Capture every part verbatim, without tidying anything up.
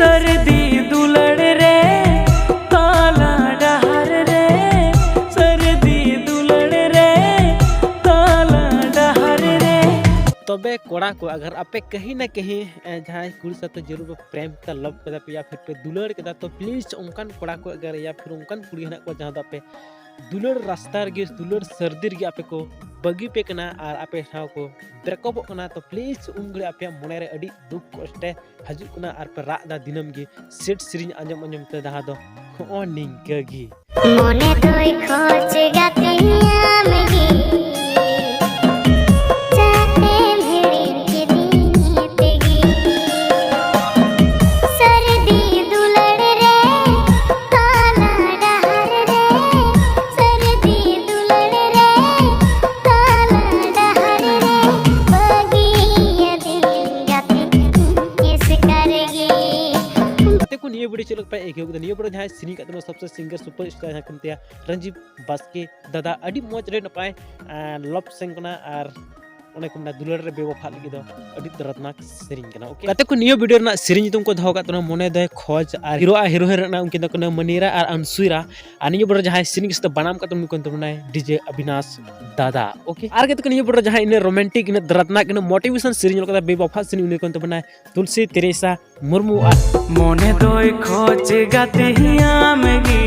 ᱥᱟᱹᱨᱫᱤ ᱫᱩᱞᱟᱹᱲ ᱨᱮ ᱛᱟᱞᱟ ᱰᱟᱦᱟᱨ ᱨᱮ, ᱥᱟᱹᱨᱫᱤ ᱫᱩᱞᱟᱹᱲ ᱨᱮ ᱛᱟᱞᱟ ᱰᱟᱦᱟᱨ ᱨᱮ᱾ ᱛᱚᱵᱮ ᱠᱚᱲᱟ ᱠᱚ, ᱟᱜᱟᱨ ᱟᱯᱮ ᱠᱟᱹᱦᱤ ᱱᱟ ᱠᱟᱹᱦᱤ, ᱮ, ᱡᱟᱦᱟᱸᱭ ᱠᱩᱲᱤ ᱥᱟᱛᱮ ᱡᱟᱹᱨᱩᱲ ᱯᱮ ᱯᱨᱮᱢ ᱠᱮᱫᱟ, ᱞᱚᱵᱷ ᱠᱮᱫᱟ ᱯᱮ ᱭᱟ ᱯᱷᱤᱨ ᱯᱮ ᱫᱩᱞᱟᱹᱲ ᱠᱮᱫᱟ, ᱛᱚ ᱯᱞᱤᱡᱽ ᱚᱱᱠᱟᱱ ᱠᱚᱲᱟ ᱠᱚ ᱟᱜᱟᱨ ᱭᱟ ᱯᱷᱤᱨ ᱚᱱᱠᱟᱱ ᱠᱩᱲᱤ ᱦᱮᱱᱟᱜ ᱠᱚᱣᱟ ᱡᱟᱦᱟᱸ ᱫᱚ ᱟᱯᱮ ᱫᱩᱞᱟᱹᱲ ᱨᱟᱥᱛᱟ ᱨᱮᱜᱮ, ᱫᱩᱞᱟᱹᱲ ᱥᱟᱹᱨᱫᱤ ᱨᱮᱜᱮ ᱟᱯᱮ ᱠᱚ ᱵᱟᱹᱜᱤ ᱯᱮ ᱠᱟᱱᱟ ᱟᱨ ᱟᱯᱮ ᱥᱟᱶ ᱠᱚ ᱵᱨᱮᱠᱚᱯᱚᱜ ᱠᱟᱱᱟ, ᱛᱚ ᱯᱞᱤᱡᱽ ᱩᱱ ᱜᱷᱟᱹᱲᱤᱡ ᱟᱯᱮᱭᱟᱜ ᱢᱚᱱᱮ ᱨᱮ ᱟᱹᱰᱤ ᱫᱩᱠ ᱠᱚᱥᱴᱮ ᱦᱤᱡᱩᱜ ᱠᱟᱱᱟ ᱟᱨ ᱯᱮ ᱨᱟᱜ ᱮᱫᱟ ᱫᱤᱱᱟᱹᱢ ᱜᱮ ᱥᱮᱴ ᱥᱮᱨᱮᱧ ᱟᱸᱡᱚᱢ ᱟᱸᱡᱚᱢ ᱛᱮ, ᱡᱟᱦᱟᱸ ᱫᱚ ᱦᱚᱸᱜᱼᱚ ᱱᱤᱝᱠᱟᱹ ᱜᱮ᱾ ᱢᱚᱱᱮ ᱫᱚᱭ ᱠᱷᱚᱡ ᱜᱟᱛᱮᱭᱟᱢ ᱜᱮ, ᱪᱟᱜ ᱮᱢ ᱦᱤᱲᱤᱧ ᱠᱤᱫᱤᱧ ᱛᱮᱜᱮ᱾ ᱥᱟᱹᱨᱫᱤ ᱫᱩᱞᱟᱹᱲ ᱨᱮ, ᱛᱟᱞᱟ ᱰᱟᱦᱟᱨ ᱨᱮ, ᱥᱟᱹᱨᱫᱤ ᱫᱩᱞᱟᱹᱲ ᱨᱮ, ᱛᱟᱞᱟ ᱰᱟᱦᱟᱨ ᱨᱮ, ᱵᱟᱹᱜᱤᱭᱟᱫᱤᱧ ᱜᱟᱛᱮ ᱮᱥᱠᱟᱨ ᱜᱮ᱾ ᱜᱟᱛᱮ ᱠᱚ, ᱱᱤᱭᱟᱹ ᱵᱷᱤᱰᱤᱭᱳ ᱪᱮᱫ ᱞᱮᱠᱟ ᱯᱮ ᱟᱹᱭᱠᱟᱹᱣ ᱠᱮᱫᱟ? ᱱᱤᱭᱟᱹ ᱯᱚᱨᱮ ᱡᱟᱦᱟᱸᱭ ᱥᱮᱨᱮᱧ ᱠᱟᱜ ᱛᱟᱵᱚᱱᱟ ᱥᱚᱵᱥᱮ ᱥᱤᱝᱜᱟᱨ ᱥᱩᱯᱟᱨ ᱥᱴᱟᱨ ᱡᱟᱦᱟᱸ ᱠᱚ ᱢᱮᱛᱟᱭᱟ ᱨᱚᱧᱡᱤᱛ ᱵᱟᱥᱠᱮ ᱫᱟᱫᱟ, ᱟᱹᱰᱤ ᱢᱚᱡᱽ, ᱟᱹᱰᱤ ᱱᱟᱯᱟᱭ ᱞᱚᱵᱷ ᱥᱚᱝ ᱠᱟᱱᱟ ᱟᱨ ᱚᱱᱮ ᱠᱚ ᱢᱮᱱᱟ ᱫᱩᱞᱟᱹᱲ ᱨᱮ ᱵᱮᱣᱟᱯᱷᱟᱜ ᱞᱟᱹᱜᱤᱫ ᱫᱚ ᱟᱹᱰᱤ ᱫᱚᱨᱫᱽᱱᱟᱠ ᱥᱮᱨᱮᱧ ᱠᱟᱱᱟ᱾ ᱳᱠᱮ ᱜᱟᱛᱮ ᱠᱚ, ᱱᱤᱭᱟᱹ ᱵᱷᱤᱰᱤᱭᱳ ᱨᱮᱱᱟᱜ ᱥᱮᱨᱮᱧ ᱧᱩᱛᱩᱢ ᱠᱚ ᱫᱚᱦᱚ ᱠᱟᱜ ᱛᱟᱵᱚᱱᱟ ᱢᱚᱱᱮ ᱫᱚᱭ ᱠᱷᱚᱡᱽ, ᱟᱨ ᱦᱤᱨᱳ ᱟᱨ ᱦᱤᱨᱳᱭᱤᱱ ᱨᱮᱱᱟᱜ ᱩᱱᱠᱤᱱ ᱫᱚ ᱠᱟᱱᱟ ᱢᱟᱱᱤᱨᱟ ᱟᱨ ᱟᱱᱥᱩᱭᱨᱟ᱾ ᱟᱨ ᱱᱤᱭᱟᱹ ᱵᱚᱲᱚ ᱡᱟᱦᱟᱸᱭ ᱥᱮᱨᱮᱧ ᱥᱟᱛᱮ ᱵᱟᱱᱟᱢ ᱠᱟᱛᱮ ᱩᱱᱤ ᱠᱟᱱ ᱛᱟᱵᱚᱱᱟᱭ ᱰᱤᱡᱮ ᱚᱵᱤᱱᱟᱥ ᱫᱟᱫᱟ᱾ ᱳᱠᱮ, ᱟᱨ ᱜᱟᱛᱮ ᱠᱚ, ᱱᱤᱭᱟᱹ ᱵᱚᱲᱚ ᱡᱟᱦᱟᱸᱭ ᱤᱱᱟᱹ ᱨᱳᱢᱟᱱᱴᱤᱠ, ᱤᱱᱟᱹ ᱫᱚᱨᱫᱽᱱᱟᱠ, ᱤᱱᱟᱹ ᱢᱳᱴᱤᱵᱷᱮᱥᱚᱱ ᱥᱮᱨᱮᱧ ᱚᱞ ᱠᱟᱫᱟ ᱵᱮᱵᱟᱯᱷᱟ ᱥᱮᱨᱮᱧ, ᱩᱱᱤ ᱠᱟᱱ ᱛᱟᱵᱚᱱᱟᱭ ᱛᱩᱞᱥᱤ ᱛᱮᱨᱮᱥᱟ ᱢᱩᱨᱢᱩ᱾ ᱟᱨ ᱢᱚᱱᱮ ᱫᱚᱭ ᱠᱷᱚᱡ ᱜᱟᱛᱮᱭᱟᱢ ᱜᱮ,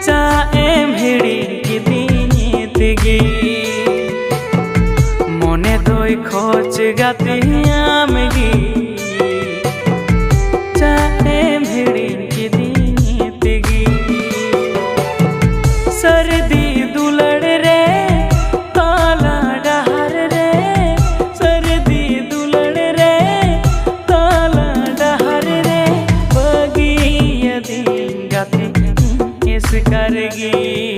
ᱪᱟᱜ ᱮᱢ ᱦᱤᱲᱤᱧ ᱠᱤᱫᱤᱧ ᱛᱮᱜᱮ᱾ ᱢᱚᱱᱮ ᱫᱚᱭ ᱠᱷᱚᱡ ᱜᱟᱛᱮᱭᱟᱢ ᱜᱮ, ᱪᱟᱜ ᱮᱢ ᱦᱤᱲᱤᱧ ᱠᱤᱫᱤᱧ ᱛᱮᱜᱮ᱾ ᱥᱟᱹᱨᱫᱤ ᱫᱩᱞᱟᱹᱲ ᱨᱮ, ᱛᱟᱞᱟ ᱰᱟᱦᱟᱨ ᱨᱮ, ᱥᱟᱹᱨᱫᱤ ᱫᱩᱞᱟᱹᱲ ᱨᱮ, ᱛᱟᱞᱟ ᱰᱟᱦᱟᱨ ᱨᱮ, ᱵᱟᱹᱜᱤᱭᱟᱫᱤᱧ ᱜᱟᱛᱮ ᱮᱥᱠᱟᱨ ᱜᱮ᱾